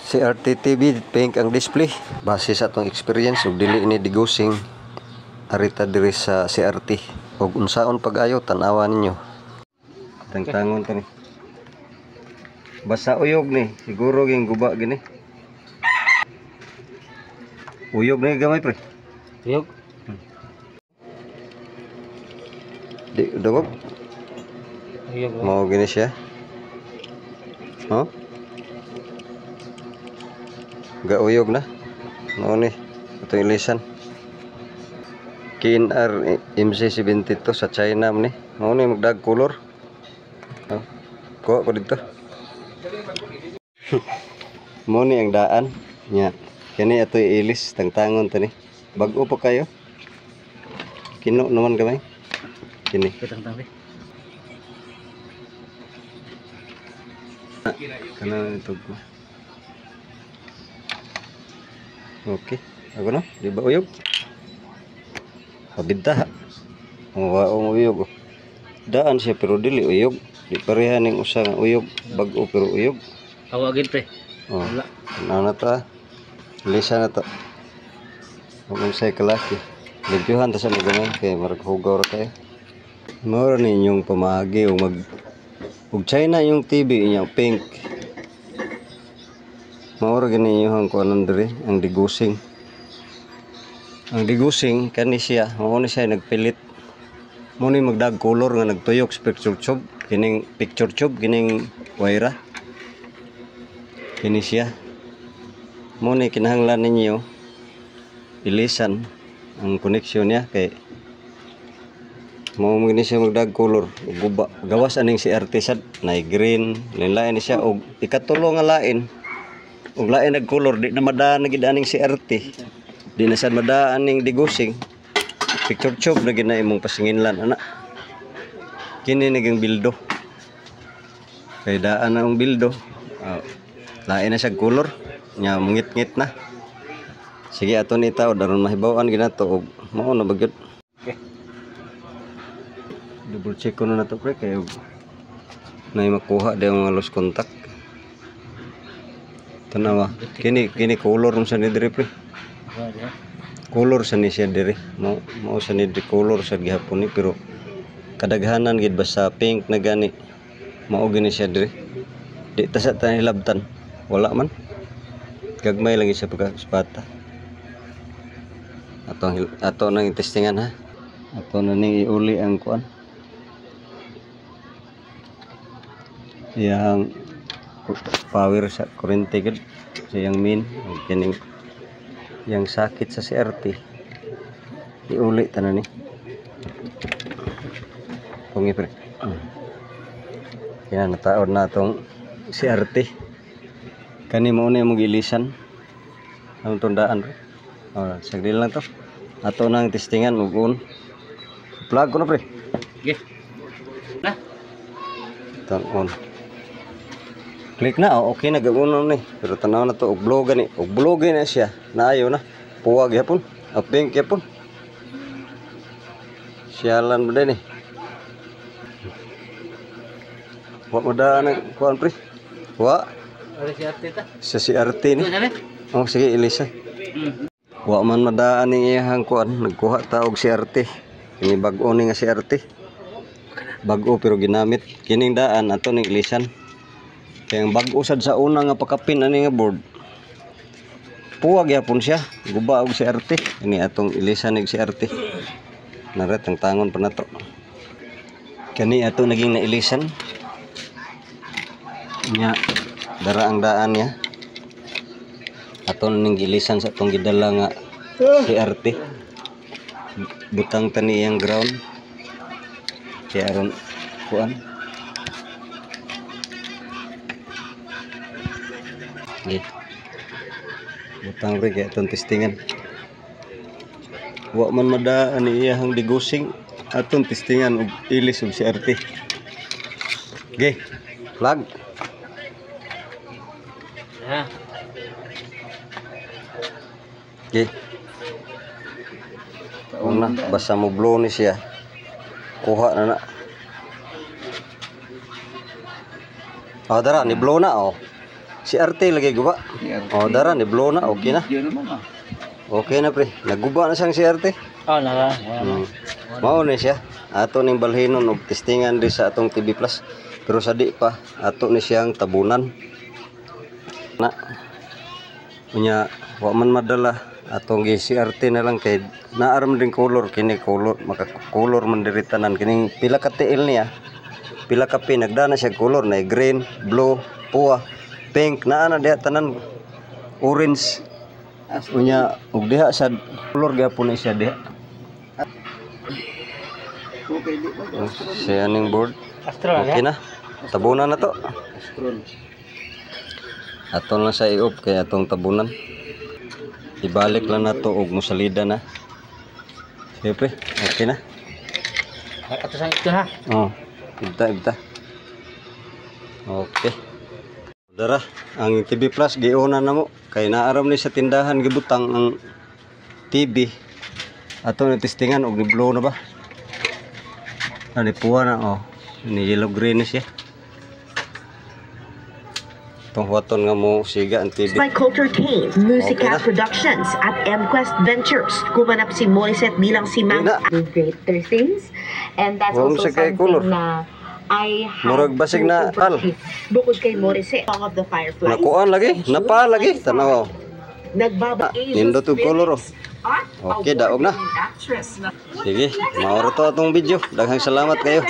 CRT TV, pink ang display. Base sa atong experience ug dili ini degaussing arita diri sa CRT. Ug unsaon pag-ayo, tan-awa ninyo. Tangtangon ta ni. Basta uyog ni, siguro ging guba gini. Uyog ni gamay, pre. Uyog. Di dugog. Uyog. Mao gini siya. Oh? Gauyog na. Mao ni atong ilisan. KNR MC72 sa China man ni. Mao ni magdag color. Oh. Kuha ko dito. Mao ni ang daan nya. Kani atoy ilis tangtangon ta ni. Bag-o pa kayo. Kino naman gamay. Kini. Kitang tangbi. Kana itog ko. Okay. Ako na, di ba uyog? Pabinta. Ang waong uyog. Oh. Daan siya pero dili uyog. Di pareha ning usa nga uyog, bag-o pero uyog. Awagin, pre. Oh. Wala. Ano na ta? Lisa na ta. Huwag unsay kalaki. Limpyuhan ta sa mga gamay kay marag hugaw ra kayo. Mao ra ninyong pamaagi og mag og China yung TV inya pink. Mao ra gani inyong kuanon diri ang degaussing. Ang degaussing kani siya, mao ni siya nagpilit. Mao ni magdag color nga nagtuyok sa picture tube, kining picture tube kining wire. Kini siya. Mao ni kinahanglan ninyo ilisan ang connection niya kay mao man gini siya magdag color ug guba. Gawas aning CRT sad nay green, lain-lain ni siya og ikatulo nga lain. Ug lain nag color di na madaan na gid aning CRT. Di na sad madaan ning degaussing. Picture tube na gid na imong pasinginlan ana. Kini naging bildo. Kay daan na ang bildo. Lain na siya color nya mungit-ngit na. Sige ato ni taod aron mahibaw-an ginato og mao na ba gyud. Okay. Double check ko na to, pre, kay og nay makuha di ang mga lost contact. Tanawa. Kini kini color sa ni diri, pre. Color sa ni siya diri. Mao mao sa ni diri color sa gihapon ni pero kadaghanan gid basta pink na gani. Mao gini siya diri. Di ta sa hilabtan. Wala man. Gagmay lang siya pagka spata. Ato ato nang testingan ha. Ato na ning iuli ang kuan. Iyang power sa kuryente gid sa iyang main ug kining iyang sakit sa CRT. Iuli ta na ni. Pungi, pre. Yan, nataod na atong CRT. Kani mo na imong gilisan. Ang tundaan, pre. Oh, sagdi lang to. Ato nang testingan ug on. Plug ko na, pre. Okay. Na. Turn on. Click na, oh, okay na gag-on ni. Pero tanaw na to og blow gani. Og blow gani na siya. Naayo na. Puwa gyapon. Pink gyapon. Sialan ba din eh. Wa mo daan ang kuan, pre. Wa Ari CRT ta. Sa CRT ni. Oh, sige ilisa. Wa man madaan ning iyahang kuan, nagkuha ta og CRT. Kini bag-o ni nga CRT. Bag-o pero ginamit. Kining daan ato ning ilisan. Kay ang bag-o sad sa una nga pakapin ani nga board. Puwa gyapon siya, guba og CRT. Ini atong ilisan nig CRT. Naret ang tangon pa nato. Kani ato naging nailisan. Nya dara ang daan niya. Ato ning gilisan sa atong gidala nga CRT. Butang tani iyang ground. Kaya aron kuan. Okay. Butang pre kay atong testingan. Wa man madaan ni iyahang degaussing, atong testingan og ilis og CRT. Okay. Plug. Ha. Okay. Una, basta mo blow ni siya. Kuha na na. Oh, dara, ni blow na oh. CRT lagi guba. CRT. Oh, dara ni blow na, okay na. Yun naman ah. Okay na, pre. Naguba na siyang CRT. Oh, naka. Mao ni siya. Ato ning balhinon og testingan di sa atong TV Plus. Pero sa di pa, ato ni siyang tabunan. Na. Unya wa man madala, atong gi CRT na lang kay naaram din color kini, color maka-color man diri tanan kining pila ka tiil niya. Pila ka pin nagdana siya color na green, blue, puwa, pink, naa na diha tanan, orange. Unya og diha sa color gyapon ni siya diha. Okay, di ba? Oh, siya ning board. Astro na. Okay na. Tabunan na to. Astron. Ato lang sa i-off kay atong tabunan. Ibalik lang nato og musalida na. Siyempre, okay na. Ato sa ito ha. Oh, ibta ibta. Okay. Dara, ang TV Plus giuna na mo kay naaram ni sa tindahan gibutang ang TV. Ato na testingan og ni blow na ba? Ani puwa na oh. Ni yellow green na siya. Itong huwaton nga mo siga ang TV. By Coulter Kane, Okay Musica na. Productions at MQuest Ventures. Gumanap si Morissette bilang si Mang Yun na. Do greater things. And that's Huwag mo also siya kay something color. na I had Murag basig to na, pal. overcome. Bukod kay Morissette, Song of the Fireflies. Nakuan lagi, napa lagi, tanaw. Nagbaba Ah, nindot og color oh. At Okay, daog na. award-winning actress na Sige, maoro to atong video. Daghang salamat kayo.